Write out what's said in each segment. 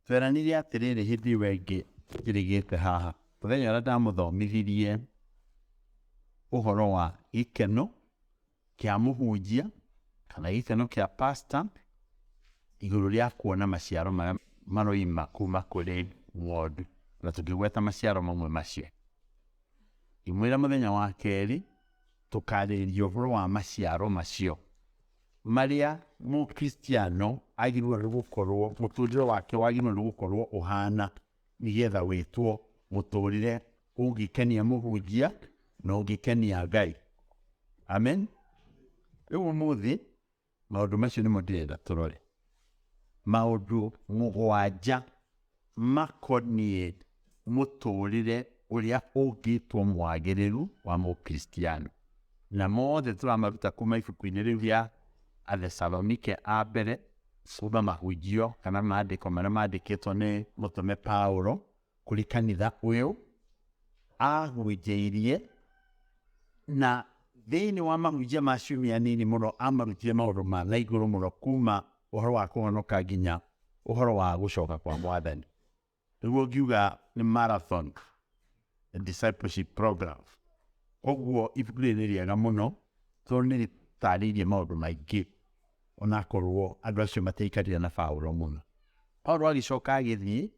Tweranire atĩrĩrĩ hĩndĩ ĩyo ĩngĩ njĩrĩgĩte haha, mũthenya ũrĩa ndamũthomithirie ũhoro wa gĩkeno kĩa mũhunjia kana gĩkeno kĩa pastor igũrũ rĩa kuona maciaro marĩa maroima kuma kũrĩ ng'ondu, na tũkĩgweta maciaro mamwe macio. Ngĩmwĩra mũthenya wa kerĩ tũkarĩrĩria ũhoro wa maciaro macio marĩa Mũkristiano agĩrĩirwo nĩ gũkorwo, mũtũrĩre wake wagĩrĩirwo nĩ gũkorwo ũhana nĩgetha wĩtwo mũtũrĩre ũngĩkenia mũhunjia na ũngĩkenia Ngai. Amen. Rĩu ũmũthĩ maũndũ macio nĩmo ndĩrenda tũrore. Maũndũ mũgwanja makoniĩ mũtũrĩre ũrĩa ũngĩtwo mwagĩrĩru wa Mũkristiano. Na mothe tũramaruta kuma ibuku-inĩ rĩu rĩa Athesalonike a mbere, kuma mahunjio kana maandĩko marĩa mandĩkĩtwo nĩ mũtũme Paulo kũrĩ kanitha ũyũ ahunjĩirie, na thĩinĩ wa mahunjia ma ciumia nini mũno amarutire maũndũ ma na igũrũ mũno, kuma ũhoro wa kũhonoka nginya ũhoro wa gũcoka kwa Mwathani. Nĩguo ngiuga nĩ marathon discipleship program. Koguo ibuku rĩrĩ nĩ rĩega mũno tondũ nĩ rĩtarĩirie maũndũ maingĩ onakorwo andũ acio matiaikarire na Paulo mũno. Paulo agĩcoka agĩthiĩ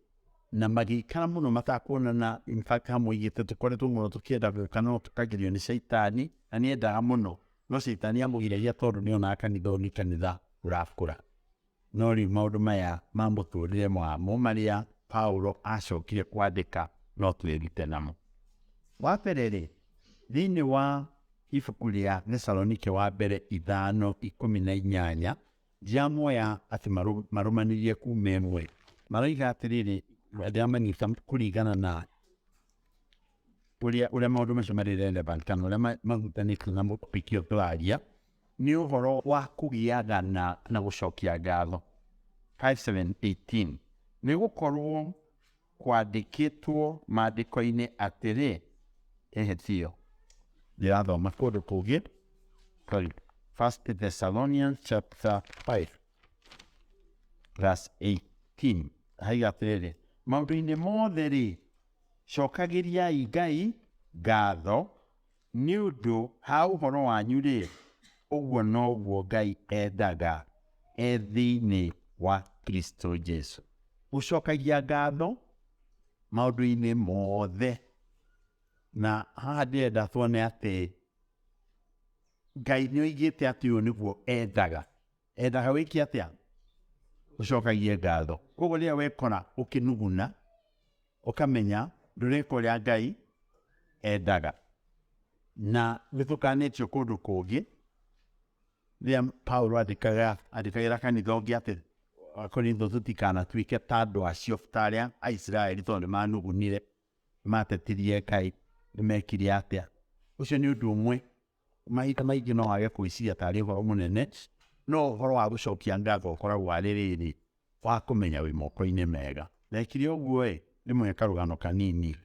na magĩikara mũno matakuonana. In fact hamwe oigĩte tũkoretwo mũno tũkĩenda gũka no tũkagirio nĩ Shaitani, na nĩ endaga mũno no Shaitani amũgiragia tondũ nĩ onaga kanitha ũyũ nĩ kanitha ũrakũra. No rĩu maũndũ maya ma mũtũrĩre wamo marĩa Paulo acokire kwandĩka no twĩrute namo. Wa mbere rĩ, thĩinĩ wa ibuku rĩa Thesalonike wa mbere 5:18, ndiramoya atĩ marũmanĩrie kuma ĩmwe. Maroiga atĩrĩrĩ, ndĩramanyita kũringana na ũrĩa maũndũ macio marĩ relevant kana ũrĩa mahutanĩtie na topic ĩyo tũraria, nĩ ũhoro wa kũgĩaga na gũcokia ngatho. 5:7-18, nĩ gũkorwo kwandĩkĩtwo maandĩko-inĩ atĩrĩ, ĩhĩ tiyo, ndĩrathoma kũndũ kũngĩ, sorry, First Thessalonians chapter 5 verse 18, haiga atĩrĩrĩ, maũndũ-inĩ mothe rĩ, cokagĩriai Ngai ngatho, nĩ ũndũ ha ũhoro wanyu rĩ, ũguo noguo Ngai endaga e thĩinĩ wa Kristo Jesu. Gũcokagia ngatho maũndũ-inĩ mothe. Na haha ndĩrenda tuone atĩ Ngai nĩ oigĩte atĩ ũyũ nĩguo endaga. Endaga wĩke atĩa? Ũcokagie ngatho. Koguo rĩrĩa wekora ũkĩnuguna, ũkamenya ndũreka ũrĩa Ngai endaga. Na nĩ tũkanĩtio kũndũ kũngĩ, rĩrĩa Paulo andĩkagĩra kanitha ũngĩ atĩ Akorintho tũtikanatuĩke ta andũ acio, ta arĩa Aisiraeli tondũ nĩ manugunire, nĩ matetirie Ngai, nĩ mekire atĩa. Ũcio nĩ ũndũ ũmwe mahinda maingĩ no wage gwĩciria tarĩ ũhoro mũnene, no ũhoro wa gũcokia ngatho ũkoragwo arĩ rĩrĩ, wa kũmenya wĩ moko-inĩ mega. Ndekire ũguo ĩ, ndĩmũhe karũgano kanini.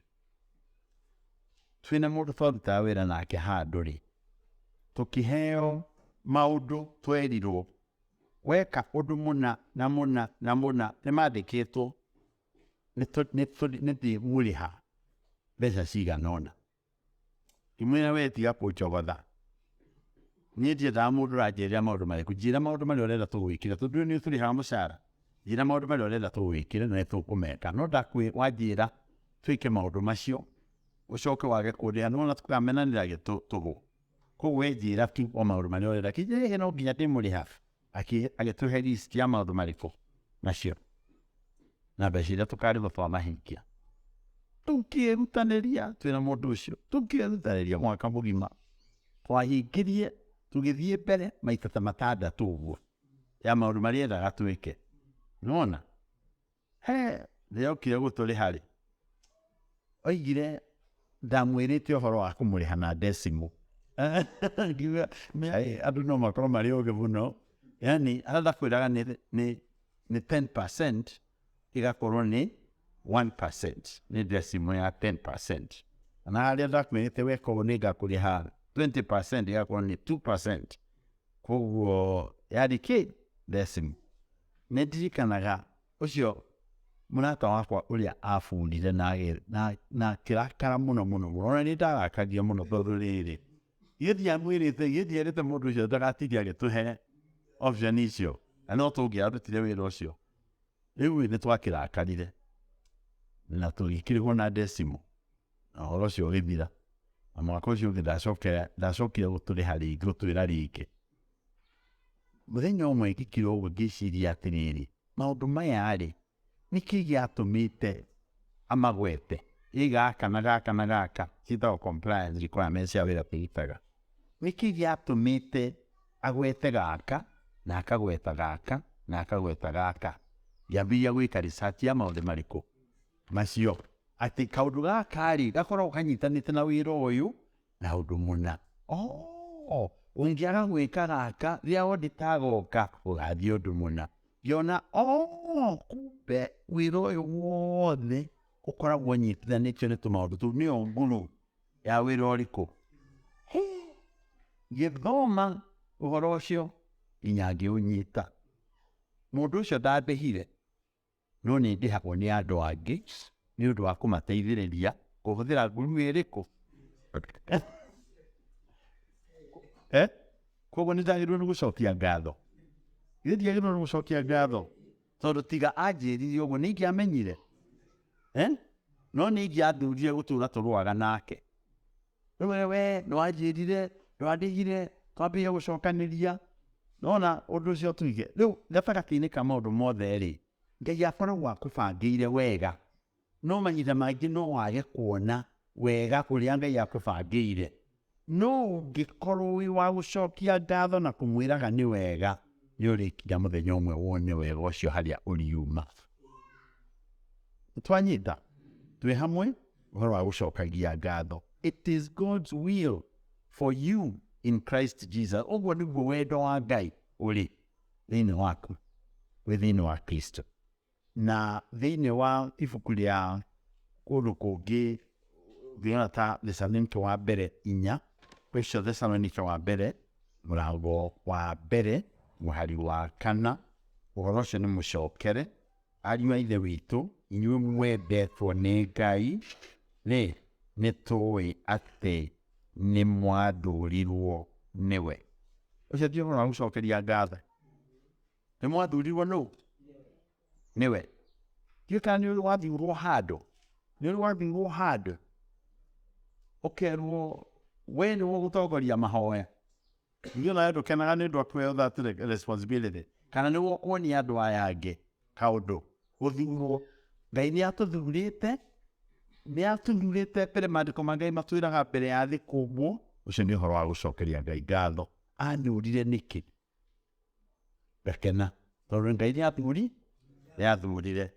Twĩna mũndũ twarutaga wĩra nake handũ rĩ, tũkĩheo maũndũ twerirwo weka ũndũ mũna na mũna na mũna nĩ mandĩkĩtwo nĩ ndĩmũrĩha mbeca cigana ũna. Ngĩmwĩra we tiga kũnjogotha, niĩ ndiendaga mũndũ ũranjĩrĩra maũndũ marĩkũ, njĩra maũndũ marĩa ũrenda tũgwĩkĩre, tondũ nĩ ũtũrĩhaga mũcara, njĩra maũndũ marĩa ũrenda tũgwĩkĩre na nĩ tũkũmeka, no wanjĩra twĩke maũndũ macio ũcoke wage kũndĩha, nĩ wona tũkamenanĩra tũhũ, koguo we njĩra tu o maũndũ marĩa ũrenda, akĩnjĩra ĩhĩ no nginya ndĩmũrĩha, agĩtũhe list ya maũndũ marĩkũ macio na mbeca iria tũkarĩhwo twamahingia. Tũkĩĩrutanĩria twĩna mũndũ ũcio, tũkĩĩrutanĩria mwaka mũgima, twahingirie tũgĩthiĩ mbere maita ta matandatũ ũguo ya maũndũ marĩa endaga twĩke, nĩwona? He rĩrĩa okire gũtũrĩha rĩ, oigire ndamwĩrĩte ũhoro wa kũmũrĩha na decimal. Ngiuga andũ no makorwo marĩ ogĩ mũno, yaani harĩa ndakwĩraga nĩ 10% ĩgakorwo nĩ 1%, nĩ decimal ya 10%. Na harĩa ndakwĩrĩte weka ũũ nĩngakũrĩha 20% ĩgakorwo nĩ 2%. Koguo yarĩ kĩ? Decimal. Nĩ ndirikanaga ũcio Mũrata wakwa ũrĩa aburire na akĩrakara mũno mũno mũno, ona nĩ ndarakaria mũno tondũ rĩrĩ, githĩ ndiamwĩrĩte, githĩ ndierĩte mũndũ ũcio ndagatige agĩtũhe option icio, na no tũngĩarutire wĩra ũcio. Rĩu nĩ twakĩrakarire na tũgĩkĩrĩhwo na decimal na ũhoro ũcio ũgĩthira. Na mwaka ũcio ũngĩ ndacokire gũtũrĩha rĩngĩ, gũtwĩra rĩngĩ. Mũthenya ũmwe ngĩkira ũguo ngĩciria atĩrĩrĩ, maũndũ maya rĩ, nĩkĩ gĩatũmĩte amagwete? Ĩ gaka na gaka na gaka, ciĩtagwo compliance requirements cia wĩra tũrutaga. Nĩkĩ gĩatũmĩte agwete gaka na akagweta gaka na akagweta gaka? Ngĩambĩrĩria gwĩka research ya maũndũ marĩkũ macio, atĩ kaũndũ gaka rĩ gakoragwo kanyitanĩte na wĩra ũyũ na ũndũ mũna. Oh, ũngĩaga gwĩka gaka rĩrĩa auditor agoka ũgathiĩ ũndũ mũna. Ngĩona oh, kumbe wĩra ũyũ wothe ũkoragwo ũnyitithanĩtio nĩ tũmaũndũ tũu, nĩyo nguru ya wĩra ũrĩkũ. Ngĩthoma ũhoro ũcio nginya ngĩũnyita. Mũndũ ũcio ndandĩhire, no nĩ ndĩhagwo nĩ andũ angĩ nĩ ũndũ wa kũmateithĩrĩria kũhũthĩra nguru ĩrĩkũ. Koguo nĩ ndagĩrĩirwo nĩ gũcokia ngatho. Githĩ ndiagĩrĩirwo nĩ gũcokia ngatho? Tondũ tiga anjĩrire ũguo nĩ ingĩamenyire. No nĩ ingĩathurire gũtũra tũrũaga nake. Rĩu we nĩ wanjĩrire, ndwandĩhire, twambĩrĩria gũcokanĩria. Nona ũndũ ũcio tuige. Rĩu gatagatĩ-inĩ ka maũndũ mothe rĩ, Ngai akoragwo akũbangĩire wega. No mahinda mangĩ no wage kuona wega ũrĩa Ngai akũbangĩire. No ũngĩkorwo wĩ wa gũcokia ngatho na kũmwĩraga nĩ wega, nĩ ũrĩkinya mũthenya ũmwe wone wega ũcio harĩa ũriuma. Twanyita twĩ hamwe ũhoro wa gũcokagia ngatho. It is God's will for you in Christ Jesus. Ũguo nĩguo wendo wa Ngai ũrĩ thĩinĩ waku, wĩ thĩinĩ wa Kristo. Na thĩinĩ wa ibuku rĩa kũndũ kũngĩ ũngĩona ta Thesalonike wa mbere inya, ũcio Thesalonike wa mbere mũrango wa mbere mũhari wa kana, ũhoro ũcio nĩ mũcokere. Ariũ a Ithe witũ, inyuĩ mwendetwo nĩ Ngai rĩ, nĩ tũĩ atĩ nĩ mwathurirwo nĩwe. Ũcio ti ũhoro wa gũcokeria ngatho. Nĩ mwathurirwo nũ? Nĩwe. Ndiũĩ kana nĩ ũrĩ wathurwo handũ. Nĩ ũrĩ wathurwo handũ ũkerwo we nĩwe ũgũtongoria mahoya. Ningĩ nawe ndũkenaga nĩ ũndũ wa kũheo that responsibility. Kana nĩwe ũkuonia andũ aya angĩ kaũndũ. Gũthurwo. Ngai nĩ atũthurĩte, nĩ atũthurĩte mbere maandĩko ma Ngai matwĩraga mbere ya thĩ kũmbwo. Ũcio nĩ ũhoro wa gũcokeria Ngai ngatho. Athurire nĩkĩ? Ngakena tondũ Ngai nĩ athuri, nĩ athurire.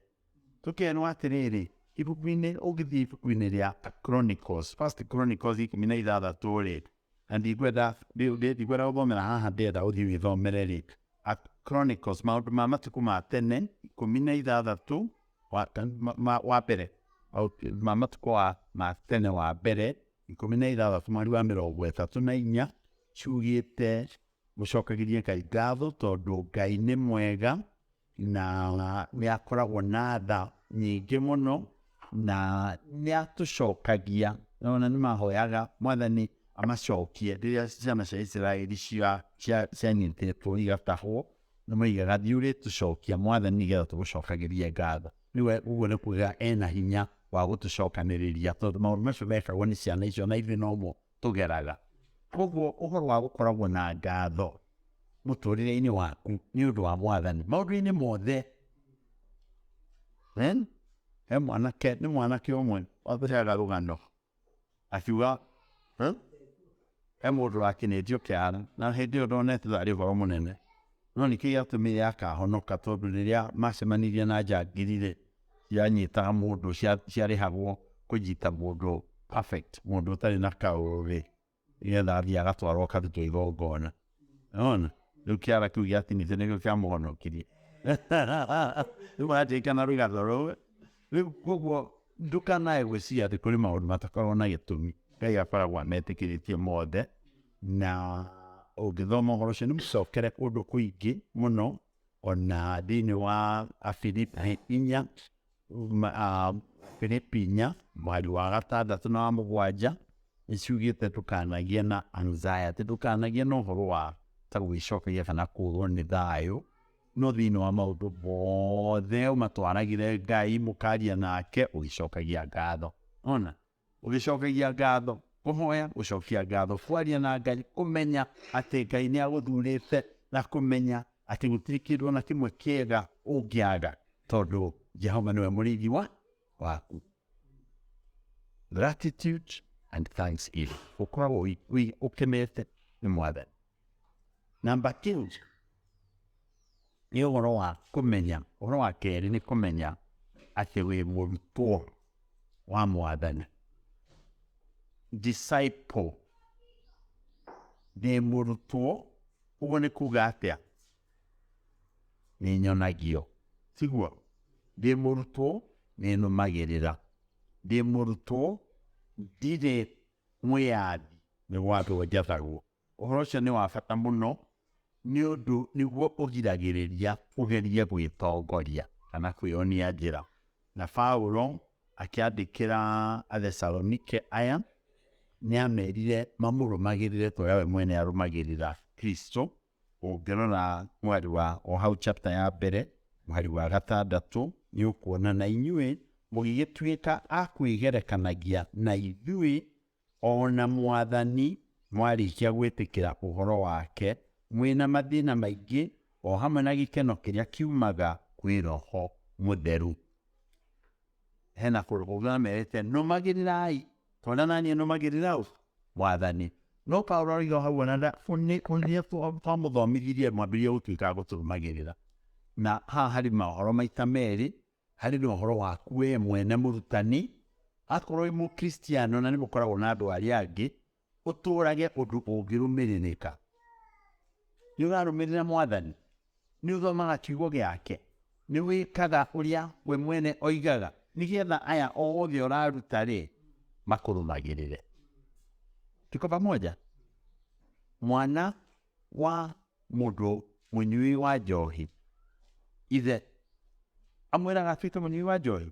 Tũkerwo atĩrĩrĩ, ibuku-inĩ, ũngĩthiĩ ibuku-inĩ rĩa Chronicles, First Chronicles 16 rĩ, na ndikwenda gũthomera haha, ndĩrenda ũthiĩ wĩthomere rĩ, Chronicles, maũndũ ma matukũ ma tene 16 wa mbere, ma matukũ ma tene wa mbere 16 mweri wa 34 ciugĩte mũcokagĩrie Ngai ngatho tondũ Ngai nĩ mwega na nĩ akoragwo na tha nyingĩ mũno na nĩ atũcokagia. Ona nĩ mahoyaga Mwathani amacokie rĩrĩa ciana cia Isiraeli cianyitĩtwo igatahwo, nĩ moigaga thiĩ ũrĩtũcokia Mwathani nĩgetha tũgũcokagĩrie ngatho. Nĩwe ũguo nĩ kuga ena hinya wa gũtũcokanĩrĩria tondũ maũndũ macio mekagwo nĩ ciana icio na ithuĩ nomo tũgeraga. Koguo ũhoro wa gũkoragwo na ngatho mũtũrĩre-inĩ waku nĩ ũndũ wa Mwathani maũndũ-inĩ mothe. He mwanake, nĩ mwanake ũmwe watũheaga rũgano akiuga he mũndũ wakinĩtio kĩara na hĩndĩ ĩyo ndonete tarĩ ũhoro mũnene, no nĩkĩo gĩatũmire akahonoka tondũ rĩrĩa macemanirie na njangiri rĩ, cianyitaga mũndũ, ciarĩhagwo kũnyita mũndũ perfect, mũndũ ũtarĩ na kaũru rĩ, nĩgetha athiĩ agatwarwo akarutwo igongona. Nĩwona? Rĩu kĩara kĩu gĩatinĩtio nĩkĩo kĩamũhonokirie. Rĩu marandirikana rũgano rũu. Rĩu koguo ndũkanae gwĩciria atĩ kũrĩ maũndũ matakoragwo na gĩtũmi. Ngai akoragwo ametĩkĩrĩtie mothe, na ũngĩthoma ũhoro ũcio nĩ mũcokere kũndũ kũingĩ mũno, ona thĩinĩ wa Afilipi 4 Filipi 4 mũhari wa 6 na wa 7 nĩ ciugĩte ndũkanagie na anxiety, ndũkanagie na ũhoro wa ta gwĩcokeria kana kũũrwo nĩ thayũ, no thĩinĩ wa maũndũ mothe ũmatwaragĩre Ngai, mũkaria nake ũgĩcokagia ngatho. Ona ũgĩcokagia ngatho, kũhoya, gũcokia ngatho, kwaria na Ngai, kũmenya atĩ Ngai nĩ agũthurĩte na kũmenya atĩ gũtirĩ kĩndũ ona kĩmwe kĩega ũngĩaga tondũ Jehova nĩwe mũrĩithi waku. Gratitude and thanksgiving, ũkoragwo ũkenete nĩ Mwathani. Number 2 nĩ ũhoro wa kũmenya, ũhoro wa kerĩ nĩ kũmenya atĩ wĩ mũrutwo wa Mwathani. Disciple, ndĩ mũrutwo, ũguo nĩ kuga atĩa? Nĩ nyonagio, tiguo? Ndĩ mũrutwo nĩ nũmagĩrĩra, ndĩ mũrutwo ndirĩ mwĩyathi nĩ gwathwo njathagwo. Ũhoro ũcio nĩ wa bata mũno nĩ ũndũ nĩguo ũgiragĩrĩria ũgerie gwĩtongoria kana kwĩyonia njĩra. Na Paulo akĩandĩkĩra Athesalonike aya nĩ amerire mamũrũmagĩrĩre ta ũrĩa we mwene arũmagĩrĩra Kristo. Ũngĩrora mũhari wa o hau chapter ya mbere mũhari wa 6 nĩ ũkuona na inyuĩ mũgĩgĩtuĩka a kwĩgerekanagia na ithuĩ o na Mwathani mwarĩkia gwĩtĩkĩra ũhoro wake mwĩna mathĩna maingĩ o hamwe na gĩkeno kĩrĩa kiumaga kwĩ Roho Mũtheru. Hena kũndũ kũngĩ amerĩte nũmagĩrĩrai ta ũrĩa naniĩ nũmagĩrĩra Mwathani. No Paulo aroiga hau ona ũrĩa twamũthomithirie mwambĩrĩrie gũtuĩka gũtũrũmagĩrĩra. Na haha harĩ maũhoro maita merĩ, harĩ na ũhoro waku we mwene mũrutani, akorwo wĩ mũkristiano na nĩ mũkoragwo na andũ arĩa angĩ, ũtũrage ũndũ ũngĩrũmĩrĩrĩka. Nĩ ũrarũmĩrĩra Mwathani, nĩ ũthomaga kiugo gĩake, nĩ wĩkaga ũrĩa we mwene oigaga, nĩgetha aya othe ũraruta rĩ makũrũmagĩrĩre. Tuko pamoja? Mwana wa mũndũ mũnyui wa njohi, ithe amwĩraga atuĩke mũnyui wa njohi,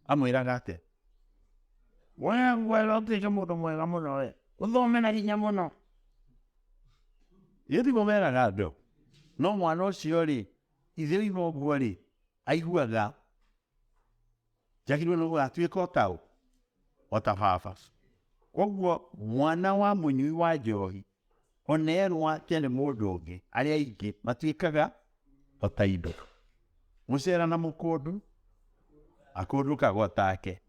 amwĩraga atĩa? We ngwenda ũtuĩke mũndũ mwega mũno we, ũthome na hinya mũno. Ĩyo tiguo meraga andũ. No mwana ũcio rĩ, ithe oiga ũguo rĩ, aiguaga njagĩrĩirwo nĩ gũgatuĩka o ta ũ, o ta baba. Koguo mwana wa mũnyui wa njohi ona erwo atĩa nĩ mũndũ ũngĩ, arĩa aingĩ matuĩkaga o ta indo. Mũcera na mũkũndũ akũndũkaga o take.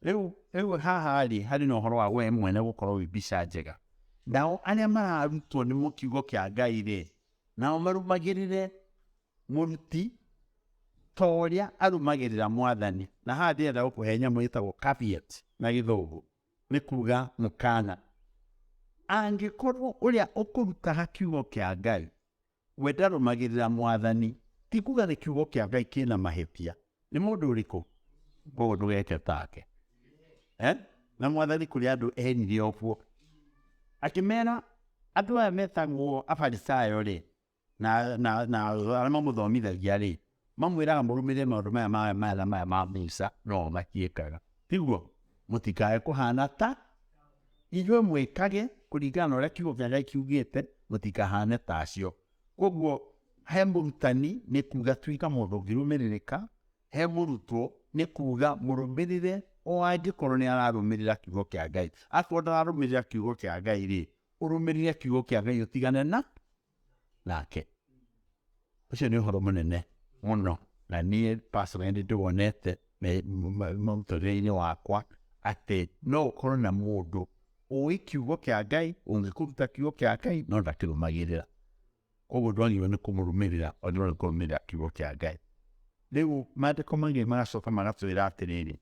Rĩu haha rĩ harĩ na ũhoro wa we mwene gũkorwo wĩ mbica njega. Nao arĩa mararutwo nĩ kiugo kĩa Ngai rĩ, nao marũmagĩrĩre mũruti ta ũrĩa arũmagĩrĩra Mwathani. Na haha ndĩrenda gũkũhe nyamũ ĩtagwo caveat na gĩthũngũ, nĩ kuga mũkana. Angĩkorwo ũrĩa ũkũrutaga kiugo kĩa Ngai we ndarũmagĩrĩra Mwathani, ti kuga nĩ kiugo kĩa Ngai kĩna mahĩtia, nĩ mũndũ ũrĩkũ? Koguo ndũgeke take. Na Mwathani kũrĩ andũ erire ũguo, akĩmera andũ aya metagwo Afarisayo rĩ, na arĩa mamũthomithagia rĩ, mamwĩraga mũrũmĩrĩre maũndũ maya maya maya na maya ma Musa, no matiĩkaga. Tiguo? Mũtikae kũhana ta inyuĩ, mwĩkage kũringana na ũrĩa kiugo kĩa Ngai kiugĩte, mũtikahane ta acio. Koguo he mũrutani nĩ kuga tuĩka mũndũ ũngĩrũmĩrĩrĩka, he mũrutwo nĩ kuga mũrũmĩrĩre o angĩkorwo nĩ ararũmĩrĩra kiugo kĩa Ngai. Akorwo ndararũmĩrĩra kiugo kĩa Ngai rĩ, ũrũmĩrĩre kiugo kĩa Ngai ũtigane na nake. Ũcio nĩ ũhoro mũnene mũno, na niĩ personally nĩ ndĩwonete mũtũrĩre-inĩ wakwa atĩ no ũkorwo na mũndũ ũĩ kiugo kĩa Ngai, ũngĩkũruta kiugo kĩa Ngai no ndakĩrũmagĩrĩra. Koguo ndwagĩrĩirwo nĩ kũmũrũmĩrĩra, wagĩrĩirwo nĩ kũrũmĩrĩra kiugo kĩa Ngai. Rĩu maandĩko mangĩ magacoka magatwĩra atĩrĩrĩ,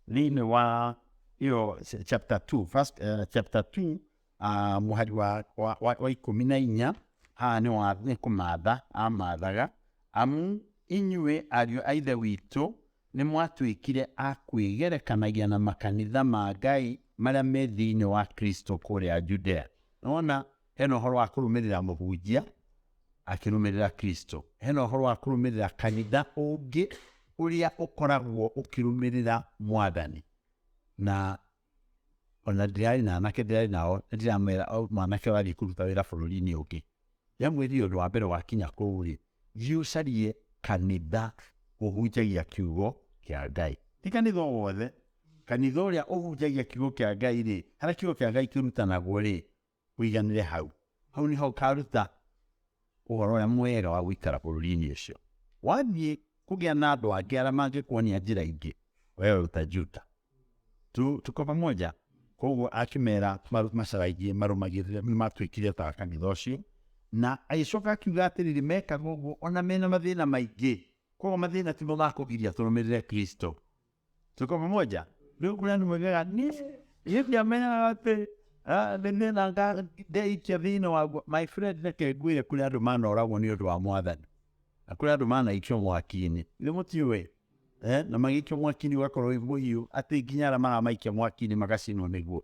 thĩinĩ wa ĩyo chapter 2, first, chapter 2 mũhari wa 14, haha nĩ kũmatha amathaga, amu inyuĩ ariũ a Ithe witũ nĩ mwatuĩkire a kwĩgerekanagia na makanitha ma Ngai marĩa me thĩinĩ wa Kristo kũrĩa Judea. Nĩwona hena ũhoro wa kũrũmĩrĩra mũhunjia akĩrũmĩrĩra Kristo, hena ũhoro wa kũrũmĩrĩra kanitha ũngĩ Ũrĩa ũkoragwo ũkĩrũmĩrĩra Mwathani. Na ona ndĩrarĩ na anake ndĩrarĩ nao, na ndĩramera o mwanake ũrathiĩ kũruta wĩra bũrũri-inĩ ũngĩ. Ndĩramwĩrire ũndũ wa mbere wakinya kũu rĩ, thiĩ ũcarie kanitha ũhunjagia kiugo kĩa Ngai. Ti kanitha o wothe, kanitha ũrĩa ũhunjagia kiugo kĩa Ngai rĩ, harĩa kiugo kĩa Ngai kĩrutanagwo rĩ, ũiganĩre hau. Hau nĩho ũkaruta ũhoro ũrĩa mwega wa gũikara bũrũri-inĩ ũcio. Wathiĩ kũgĩa na andũ angĩ arĩa mangĩkuonia njĩra ingĩ, wewe utajuta. Tu, tuko pamoja? Koguo akĩmera macaragie marũmagĩrĩre nĩ matuĩkire ta kanitha ũcio, na agĩcoka akiuga atĩrĩrĩ, mekaga ũguo ona mena mathĩna maingĩ. Koguo mathĩna timo ma kũgiria tũrũmĩrĩre Kristo. Tuko pamoja? Rĩu kũrĩ andũ moigaga niĩ niĩ ndiamenyaga atĩ nĩ thĩna ndeikia thĩinĩ waguo. My friend, reke ngwĩre kũrĩ andũ manoragwo nĩ ũndũ wa Mwathani, na kũrĩ andũ manaikio mwaki-inĩ. Githĩ mũtiũĩ? Na magĩikio mwaki-inĩ ũgakorwo wĩ mũhiũ atĩ nginya arĩa maramaikia mwaki-inĩ magacinwo nĩguo,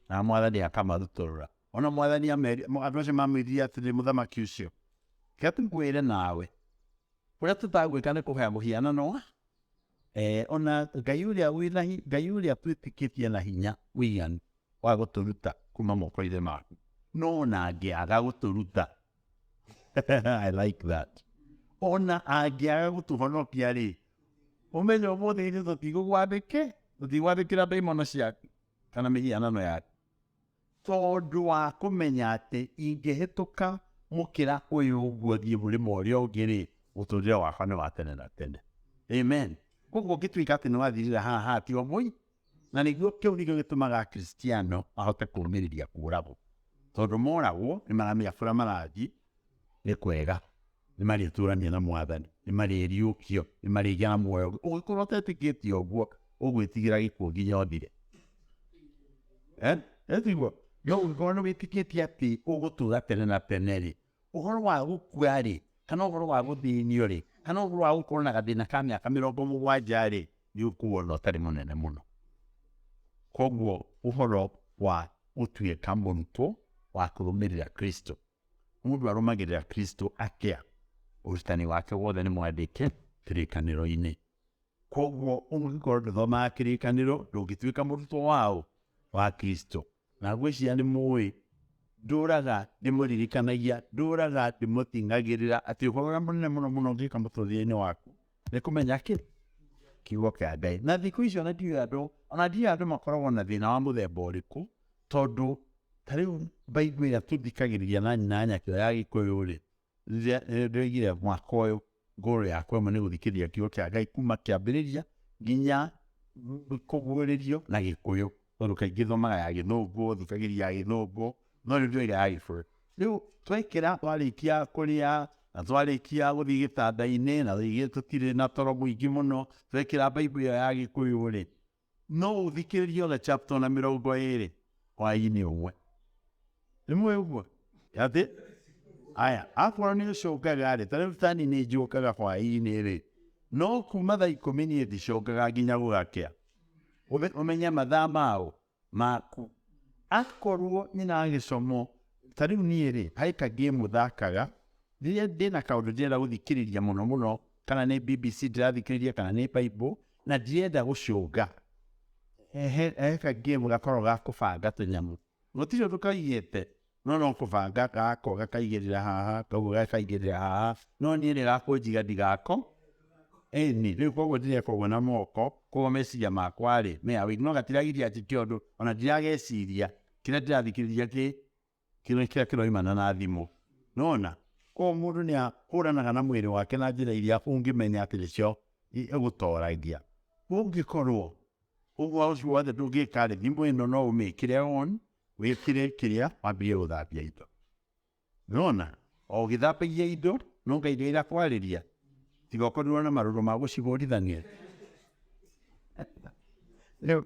na Mwathani akamarutũrũra. Ona Mwathani andũ acio mamwĩrire atĩrĩ, mũthamaki ũcio, reke tũkwĩre nawe, ũrĩa tũtagwĩka nĩ kũhoya mũhianano wa ona Ngai ũrĩa wĩna Ngai ũrĩa twĩtĩkĩtie na hinya ũiganu wa gũtũruta kuma moko-inĩ maku, no ona angĩaga gũtũruta, I like that, ona angĩaga gũtũhonokia rĩ, ũmenye ũmũthĩ ithuĩ tũtigũgwathĩkĩra ndaimono ciaku kana mĩhianano yaku, tondũ wa kũmenya atĩ ingĩhĩtũka mũkĩra ũyũ ũguo thiĩ mũrĩmo ũrĩa ũngĩ rĩ, mũtũrĩre wakwa nĩ wa tene na tene. Amen. Koguo ũngĩtuĩka atĩ nĩ wathirĩra haha tiga mũi, na nĩguo kĩu nĩkĩo gĩtũmaga Akristiano mahote kũũmĩrĩria kũũragwo, tondũ moragwo nĩ maramenya kũrĩa marathiĩ nĩ kwega, nĩ marĩtũrania na Mwathani, nĩ marĩriũkio, nĩ marĩgĩa na muoyo. Ũngĩkorwo ũtetĩkĩtie ũguo, ũgwĩtigĩra gĩkuũ nginya ũthire. Tiguo? No ũngĩkorwo nĩ wĩtĩkĩtie atĩ ũgũtũra tene na tene rĩ, ũhoro wa gũkua rĩ, kana ũhoro wa gũthĩnio rĩ, kana ũhoro wa gũkorwo na gathĩna ka mĩaka mĩrongo mũgwanja rĩ, nĩ ũkuona ũtarĩ mũnene mũno. Koguo ũhoro wa gũtuĩka mũrutwo wa kũrũmĩrĩra Kristo, mũndũ arũmagĩrĩra Kristo atĩa? Ũrutani wake wothe nĩ mwandĩke kĩrĩkanĩro-inĩ. Koguo ũngĩkorwo ndũthomaga kĩrĩkanĩro, ndũngĩtuĩka mũrutwo wao wa Kristo. Na ngwĩciria nĩ mũĩ, ndũraga ndĩmũririkanagia, ndũraga ndĩmũting'agĩrĩra atĩ ũhoro ũrĩa mũnene mũno mũno ũngĩka mũtũrĩre-inĩ waku nĩ kũmenya kĩ kiugo kĩa Ngai. Na thikũ ici ona ndiũĩ andũ, ona ndiũĩ andũ makoragwo na thĩna wa mũthemba ũrĩkũ, tondũ ta rĩu Bible ĩrĩa tũthikagĩrĩria na nyina nyakĩo ya Gĩkũyũ rĩ, ndĩroigire mwaka ũyũ ngũrũ yakwa ĩmwe nĩ gũthikĩrĩria kiugo kĩa Ngai kuma kĩambĩrĩria nginya kũguũrĩrio na Gĩkũyũ, tondũ kaingĩ thomaga ya Gĩthũngũ, thikagĩrĩria ya Gĩthũngũ, no rĩu ndĩroiga ya Gĩkũyũ. Rĩu twekĩra twarĩkia kũrĩa na twarĩkia gũthiĩ gĩtanda-inĩ na rĩngĩ tũtirĩ na toro mũingĩ mũno, twekĩra Bible ĩyo ya Gĩkũyũ rĩ, no ũthikĩrĩrie ona chapter ona mĩrongo ĩrĩ hwaĩ-inĩ ũmwe. Nĩ mũĩ ũguo? Atĩ? Aya, akorwo nĩ ũcũngaga rĩ, ta rĩu tani nĩ njũkaga hwaĩ-inĩ rĩ, no kuma thaa ikũmi niĩ ndicũngaga nginya gũgakĩa. Ũmenye mathaa mao maku. Akorwo nyina gĩcomo, ta rĩu niĩ rĩ, harĩ ka game thakaga, rĩrĩa ndĩna kaũndũ ndĩrenda gũthikĩrĩria mũno mũno, kana nĩ BBC ndĩrathikĩrĩria, kana nĩ Bible, na ndirenda gũcũnga. He ka game gakoragwo ga kũbanga tũnyamũ. Gũtirĩ ũndũ kaigĩte, no no kũbanga gako gakaigĩrĩra haha, kau gakaigĩrĩra haha, no niĩ nĩ gakũnjiga ndigako. Ĩni, rĩu koguo ndĩreka ũguo na moko, koguo meciria makwa rĩ, me awake, no gatiragiria njĩke ũndũ, ona ndirageciria, kĩrĩa ndĩrathikĩrĩria kĩ, kĩrĩa kĩrĩa kĩroimana na thimũ. Nona, koguo mũndũ nĩ ahũranaga na mwĩrĩ wake na njĩra iria ũngĩmenya atĩ nĩcio ĩgũtoragia. Ũngĩkorwo ũguo ũcio wothe ndũngĩka rĩ, thimũ ĩno no ũmĩkĩre on, wĩkĩre kĩrĩa, wambĩrĩrie gũthambia indo. Nona, o ũgĩthambagia indo, no Ngai nĩ ĩrakwarĩria, tiga ũkorirwo na marũrũ ma gũcihũrithania. Rĩu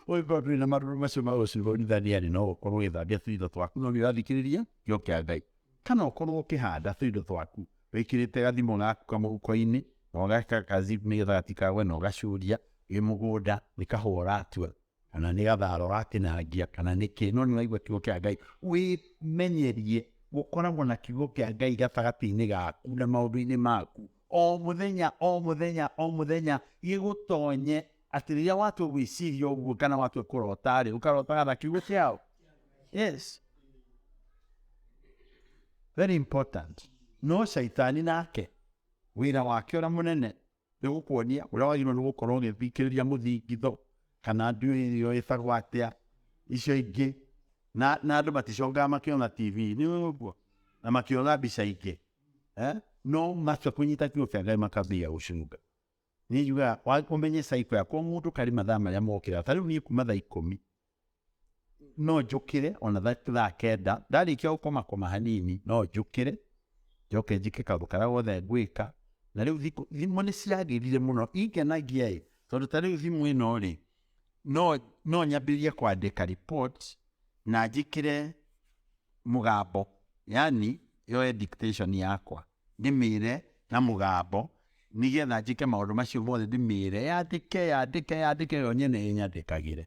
ũngĩkorwo ndũrĩ na marũrũ macio ma gũcihũrithania rĩ, no ũkorwo ũgĩthambia tũindo twaku no nĩ ũrathikĩrĩria kiugo kĩa Ngai. Kana ũkorwo ũkĩhanda tũindo twaku, wĩkĩrĩte gathimũ gaku kamũhuko-inĩ, na ũgeka kazip nĩgetha gatikagwe na ũgacuria wĩ mũgũnda, nĩ kahũa ũratua, kana nĩ gathara ũratinangia, kana nĩ kĩ, no nĩ ũraigua kiugo kĩa Ngai. Wĩmenyerie gũkoragwo na kiugo kĩa Ngai gatagatĩ-inĩ gaku na maũndũ-inĩ maku. O mũthenya, o mũthenya, o mũthenya, gĩgũtonye atĩ rĩrĩa watua gwĩciria ũguo kana watua kũrota rĩ, ũkarotaga na kiugo kĩao. Yes, very important. No caitani nake wĩra wake ũrĩa mũnene nĩ gũkuonia ũrĩa wagĩrĩirwo nĩ gũkorwo ũgĩthikĩrĩria mũthingitho kana ndiũĩ ĩyo ĩtagwo atĩa icio ingĩ, na andũ maticokaga makĩona TV nĩ ũguo na makĩona mbica ingĩ, no matua kũnyita kiugo kĩa Ngai makambia gũcunga. Niĩ njugaga ũmenye cycle yaku, o mũndũ karĩ mathaa marĩa mokĩraga. Ta rĩu niĩ kuma thaa 10 no njũkĩre ona thaa 9, ndarĩkia gũkoma koma hanini no njũkĩre njoke njĩke kaũndũ karĩa gothe ngwĩka. Na rĩu thimũ nĩ ciagĩrire mũno, ingenagia ĩ, tondũ ta rĩu thimũ ĩno rĩ, no nyambĩrĩrie kwandĩka report na njĩkĩre mũgambo, yani yoe dictation yakwa ndĩmĩre na mũgambo nĩgetha njĩke maũndũ macio mothe, ndĩmĩre yandĩke yandĩke yandĩke yo nyene ĩnyandĩkagĩre.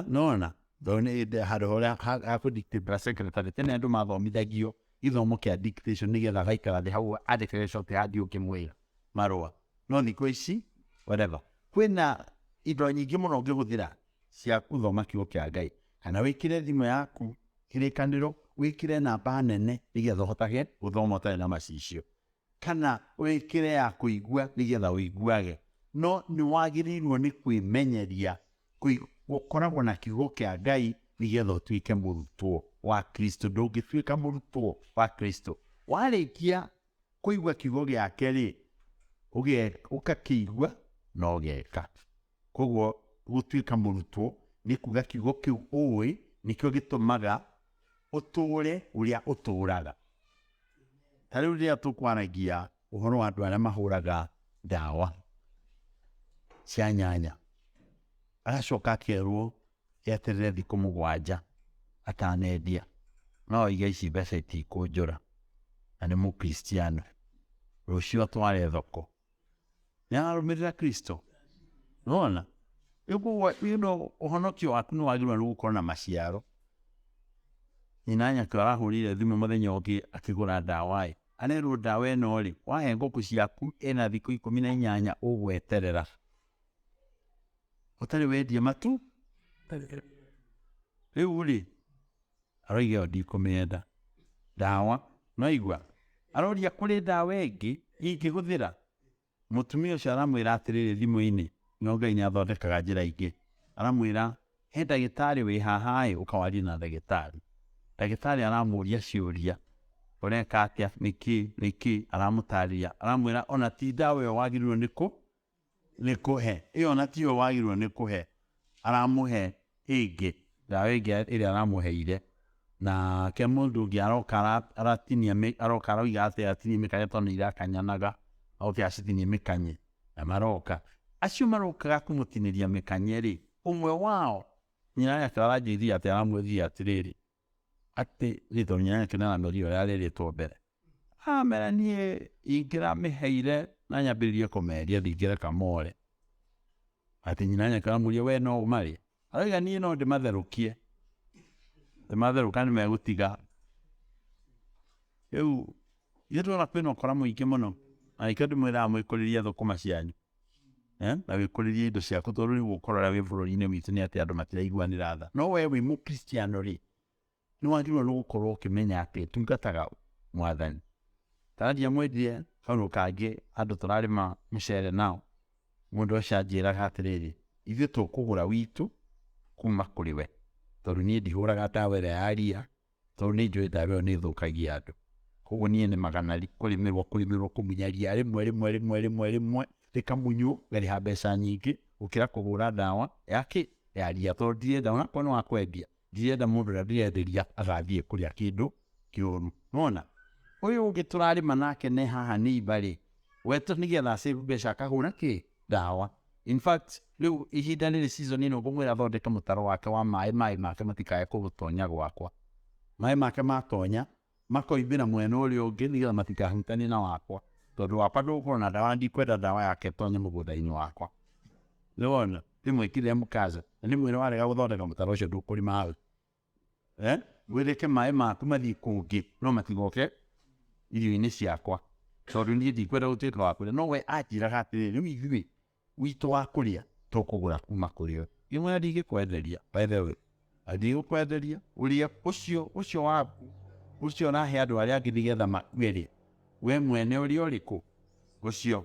Nona tondũ nĩ handũ harĩa ha kũ dictate secretary. Tene andũ mathomithagio gĩthomo kĩa dictation nĩgetha agaikara thĩ hau andĩkage shorthand ũkĩmwĩra marũa. No thikũ ici whatever, kwĩna indo nyingĩ mũno ũngĩhũthĩra cia gũthoma kiugo kĩa Ngai, kana wĩkĩre thimũ yaku kĩrĩkanĩro, wĩkĩre namba nene nĩgetha ũhotage gũthoma ũtarĩ na macicio, kana wĩkĩre ya kũigua nĩgetha ũiguage. No nĩ wagĩrĩirwo nĩ kwĩmenyeria gũkoragwo na kiugo kĩa Ngai nĩgetha ũtuĩke mũrutwo wa Kristo. Ndũngĩtuĩka mũrutwo wa Kristo warĩkia kũigua kiugo gĩake rĩ, ũgakĩigua na ũgeka. Koguo gũtuĩka mũrutwo nĩ kuga kiugo kĩu ũĩ nĩkĩo gĩtũmaga ũtũre ũrĩa ũtũraga. Ta rĩu rĩrĩa tũkwaragia ũhoro wa andũ arĩa mahũraga ndawa cia nyanya, agacoka akerwo eterere thikũ 7 atanendia, no oige ici mbeca itikũnjũra, na nĩ mũkristiano, rũciũ atware thoko. Nĩ ararũmĩrĩra Kristo. Nĩwona? Rĩu koguo, ũhonokio waku nĩ wagĩrĩirwo nĩ gũkorwo na maciaro. Nyina nyake arahũrĩire thimũ mũthenya ũngĩ akĩgũra ndawa ĩ, arerwo ndawa ĩno rĩ, wahe ngũkũ ciaku ĩna thikũ 18 ũgweterera ũtarĩ wendia matu. Rĩu rĩ, aroiga ĩyo ndikũmĩenda ndawa. No igua aroria kũrĩ ndawa ĩngĩ ingĩhũthĩra. Mũtumia ũcio aramwĩra atĩrĩrĩ thimũ-inĩ, no Ngai nĩ athondekaga njĩra ingĩ. Aramwĩra he ndagĩtarĩ wĩ haha ĩ, ũkawarie na ndagĩtarĩ. Ndagĩtarĩ aramũria ciũria, ũreka atĩa, nĩkĩ nĩkĩ, aramũtarĩria, aramwĩra ona ti ndawa ĩyo wagĩrĩirwo nĩ kũhe ĩyo, ona tiyo wagĩrĩirwo nĩ kũhe. Aramũhe ĩngĩ, ndawa ĩngĩ ĩrĩa aramũheire. Na ke mũndũ ũngĩ aroka aratinia, aroka aroiga atĩ atinie mĩkanye tondũ nĩ irakanyanaga, oke acitinie mĩkanye. Na maroka acio marokaga kũmũtinĩria mĩkanye rĩ, ũmwe wao nyina yake aranjĩrire atĩ aramwĩrire atĩrĩrĩ, atĩ nĩ tondũ nyina yake nĩaramwĩrire ũrĩa arerĩtwo mbere, amera niĩ ingĩramĩheire na nyambĩrĩrie kũmeria ndingĩreka more. Atĩ nyina yake aramũria, we no ũmarĩe? Arauga niĩ no ndĩmatherũkie, ndĩmatherũka nĩmegũtiga. Rĩu ithuĩ tũrona kwĩna ũkora mũingĩ mũno, na nĩkĩo ndĩmwĩraga mwĩkũrĩrie thũkũma cianyu, na wĩkũrĩrie indo ciaku, tondũ rĩu ũkora ũrĩa wĩ bũrũri-inĩ witũ nĩ atĩ andũ matiraiguanĩra tha. No we wĩ mũkristiano rĩ, nĩ wagĩrĩirwo nĩ gũkorwo ũkĩmenya atĩ ũtungataga Mwathani. Ta ndiamwĩrire kaũndũ kangĩ, andũ tũrarĩma mũcere nao, mũndũ ũcio anjĩraga atĩrĩrĩ, ithuĩ tũkũgũra witũ kuma kũrĩ we, tondũ niĩ ndihũraga ndawa ĩrĩa ya ria, tondũ nĩ njũĩ ndawa ĩyo nĩ ĩthũkagia andũ. Koguo niĩ nĩmaga na kũrĩmĩrwo kũrĩmĩrwo kũmunya ria rĩmwe rĩmwe rĩmwe rĩmwe rĩmwe rĩkamunywo, ngarĩha mbeca nyingĩ gũkĩra kũhũra ndawa ya kĩ ya ria, tondũ ndirenda onakorwo nĩ wa kwendia, ndirenda mũndũ ũrĩa ndĩrenderia agathiĩ kũrĩa kĩndũ kĩũru. Nĩwona ũyũ ũngĩ tũrarĩma nake ne haha nĩ iba rĩ, we nĩgetha save mbeca akahũra kĩ ndawa. In fact rĩu ihinda rĩrĩ season ĩno ngũmwĩra athondeke mũtaro wake wa maĩ, maĩ make matikae kũtonya gwakwa. Maĩ make matonya makoimĩra mwena ũrĩa ũngĩ nĩgetha matikahutanie na wakwa, tondũ wakwa ndũgũkorwo na ndawa, ndikwenda ndawa yake ĩtonye mũgũnda-inĩ wakwa. Nĩwona ndĩmwĩkĩrĩre mũkaza na ndĩmwĩre warega gũthondeka mũtaro ũcio ndũkũrĩma hau, wĩreke maĩ maku mathiĩ kũngĩ no matigoke irio-inĩ ciakwa. Tondũ niĩ ndikwenda gũtuĩka wa kũrĩa. No we anjĩraga atĩrĩrĩ, rĩu ithuĩ witũ wa kũrĩa tũkũgũra kuma kũrĩ we. Ngĩmwĩra ndingĩkwenderia, by the way. Ndigũkwenderia, ũrĩa ũcio ũcio waku ũcio ũrahe andũ arĩa angĩ nĩgetha makue rĩ, we mwene ũrĩa ũrĩkũ ũcio.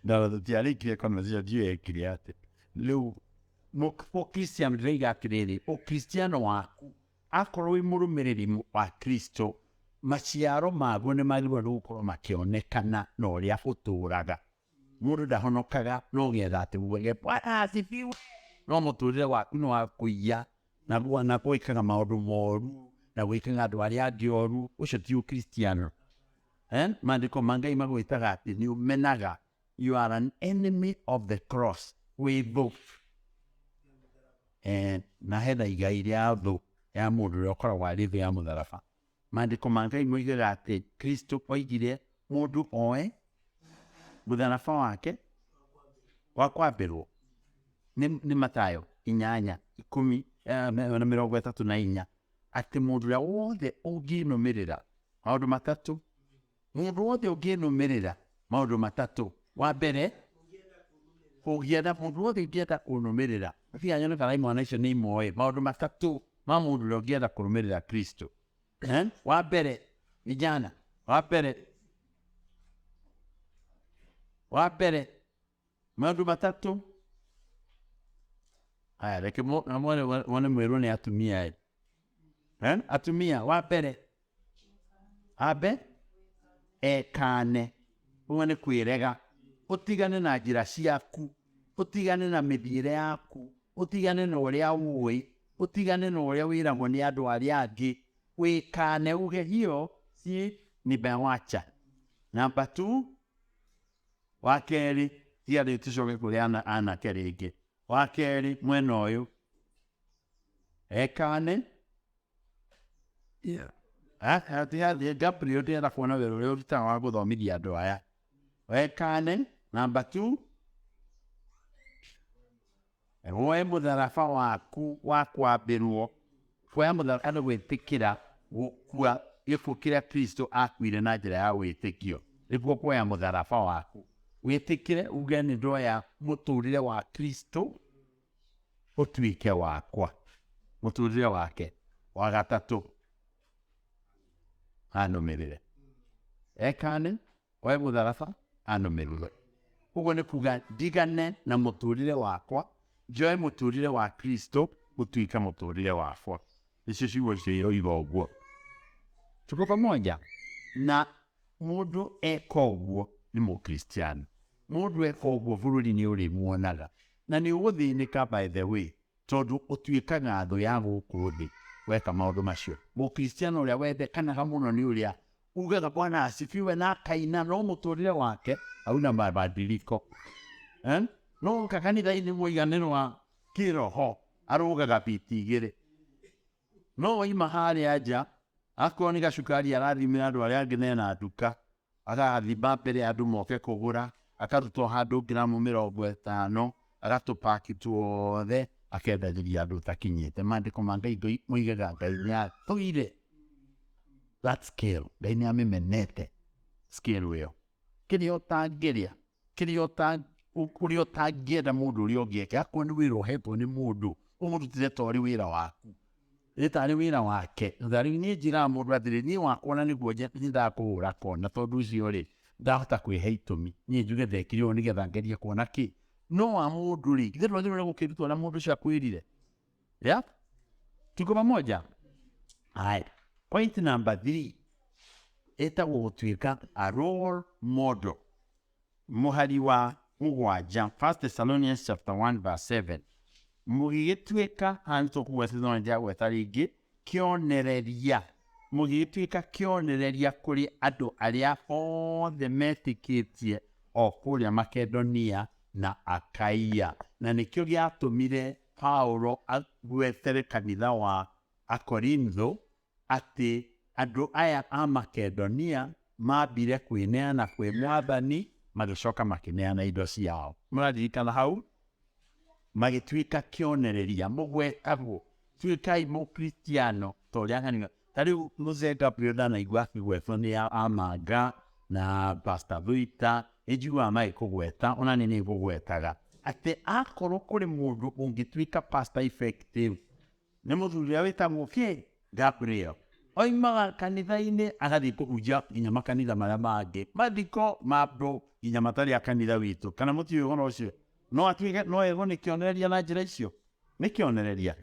Na tũtiarĩkirie conversation, ndiũĩ ekire atĩa. Rĩu Mũkristiano ndĩroiga atĩrĩrĩ, ũkristiano waku akorwo wĩ mũrũmĩrĩri wa Kristo, maciaro maguo nĩ magĩrĩirwo nĩ gũkorwo makĩonekana na ũrĩa ũtũraga. Mũndũ ndahonokaga no getha atĩ uge Bwana asifiwe, no mũtũrĩre waku nĩ wa kũiya na gwĩkaga maũndũ moru na gwĩkaga andũ arĩa angĩ oru, ũcio ti ũkristiano. Eh? Maandĩko ma Ngai magwĩtaga atĩ nĩ ũmenaga, you are an enemy of the cross, wĩ thũ. Eh, na hena igai rĩa thũ ya mũndũ ũrĩa ũkoragwo arĩ thũ ya mũtharaba. Maandĩko ma Ngai moigaga atĩ Kristo oigire mũndũ oe mũtharaba wake wa kwambĩrwo nĩ Mathayo inyanya ikũmi na mĩrongo ĩtatũ na inya, atĩ mũndũ ũrĩa wothe ũngĩnũmĩrĩra maũndũ matatũ, mũndũ wothe ũngĩnũmĩrĩra maũndũ matatũ, wa mbere ũngĩenda, mũndũ wothe ũngĩenda kũnũmĩrĩra, tiga nyone kana imwana icio nĩ imoĩ maũndũ matatũ ma mũndũ ũrĩa ũngĩenda kũrũmĩrĩra Kristo. Wa mbere, vijana, wa mbere, wa mbere maũndũ matatũ. Haya, reke mwone mwĩrwo nĩ atumia ĩ. Atumia, wa mbere ambe ekane, ũguo nĩ kwĩrega, ũtigane na njĩra ciaku, ũtigane na mĩthiĩre yaku, ũtigane na ũrĩa ũĩ, ũtigane na ũrĩa wĩragwo nĩ andũ arĩa angĩ, wĩkane uge hiyo si nimewacha. Namba 2, wa kerĩ, tiga rĩu tũcoke kũrĩ anake rĩngĩ. Wa kerĩ, mwena ũyũ ekane. Gabriel ndĩrenda kuona wĩra ũrĩa ũrutaga wa gũthomithia andũ aya. Wekane. Namba 2, woe mũtharaba waku wa kwambĩrwo. Kuoya mũtharaba nĩ gwĩtĩkĩra gũkua gĩkuũ kĩrĩa Kristo akuire na njĩra ya wĩtĩkio. Nĩkuo kuoya mũtharaba waku, wĩtĩkĩre uge nĩ ndoya mũtũrĩre wa Kristo ũtuĩke wakwa, mũtũrĩre wake. Wa gatatũ, anũmĩrĩre. Ekane, oe mũtharaba, anũmĩrĩre. Ũguo nĩ kuga ndigane na mũtũrĩre wakwa, njoe mũtũrĩre wa Kristo ũtuĩke mũtũrĩre wakwa. Icio ciugo icio iroiga ũguo. Tuko pamoja? Na mũndũ eka ũguo nĩ mũkristiano. Mũndũ eka ũguo bũrũri nĩ ũrĩmuonaga. Na nĩ ũgũthĩnĩka by the way, tondũ ũtuĩkaga thũ ya gũkũ thĩ weka maũndũ macio. Mũkristiano ũrĩa wendekanaga mũno nĩ ũrĩa ugaga Bwana asifiwe na akaina, no mũtũrĩre wake hauna mabadiliko. No oka kanitha-inĩ mũiganĩro wa kĩroho arũgaga biti igĩrĩ. No oima harĩa nja, akorwo nĩ gacukari arathimĩra andũ arĩa angĩ mena nduka, agathima mbere andũ moke kũgũra, akarutwo handũ ngiramu mĩrongo ĩtano, agatũpaki tuothe, akendagĩria andũ ũtakinyĩte. Maandĩko ma Ngai moigaga Ngai nĩ atũire that scale, Ngai nĩ amĩmenete scale ĩyo. Kĩrĩa ũtangĩrĩa, kĩrĩa ũrĩa ũtangĩenda mũndũ ũrĩa ũngĩ eke, akorwo nĩ wĩra ũhetwo nĩ mũndũ, ũmũrutĩre ta ũrĩ wĩra waku, nĩ tarĩ wĩra wake. Na rĩu niĩ njĩraga mũndũ atĩrĩ, niĩ wakwa na nĩguo nyendaga kũhũra kona, tondũ ũcio rĩ, ndahota kwĩhe itũmi, niĩ njuge ndekire ũũ nĩgetha ngerie kuona kĩ. No wa mũndũ rĩ, githĩ ndwagĩrĩirwo nĩ gũkĩruta ũrĩa mũndũ ũcio akwĩrire? Yeah? Tuko pamoja? Haya. Point number 3 ĩtagwo gũtuĩka a role model. Mũhari wa mũgwanja, 1 Thessalonians chapter 1 verse 7. Mũgĩgĩtuĩka, haha nĩ tũkũgweta no nĩndĩragweta rĩngĩ, kĩonereria. Mũgĩgĩtuĩka kĩonereria kũrĩ andũ arĩa othe metĩkĩtie o kũrĩa Makedonia na Akaia. Na nĩkĩo gĩatũmire Paulo agwetere kanitha wa Akorintho atĩ andũ aya a Makedonia mambire kwĩneana kwĩ Mwathani, magĩcoka makĩneana indo ciao. Mũraririkana hau? Magĩtuĩka kĩonereria, mũgwetagwo, tuĩkai mũkristiano ta ũrĩa kanitha. Ta rĩu Mũzee Gabriel ndanaigua akĩgwetwo nĩ Amanga na Pastor Thuita, nĩ njiguaga magĩkũgweta, ona niĩ nĩ ngũgwetaga atĩ akorwo kũrĩ mũndũ ũngĩtuĩka pastor effective nĩ mũthuri ũrĩa wĩtagwo kĩ Gabriel. Oimaga kanitha-inĩ agathiĩ kũhunjia nginya makanitha marĩa mangĩ, mathiko ma andũ nginya matarĩ a kanitha witũ. Kana mũtiũĩ ũhoro ũcio? No atuĩke no erwo nĩ kĩonereria na njĩra icio, nĩ kĩonereria.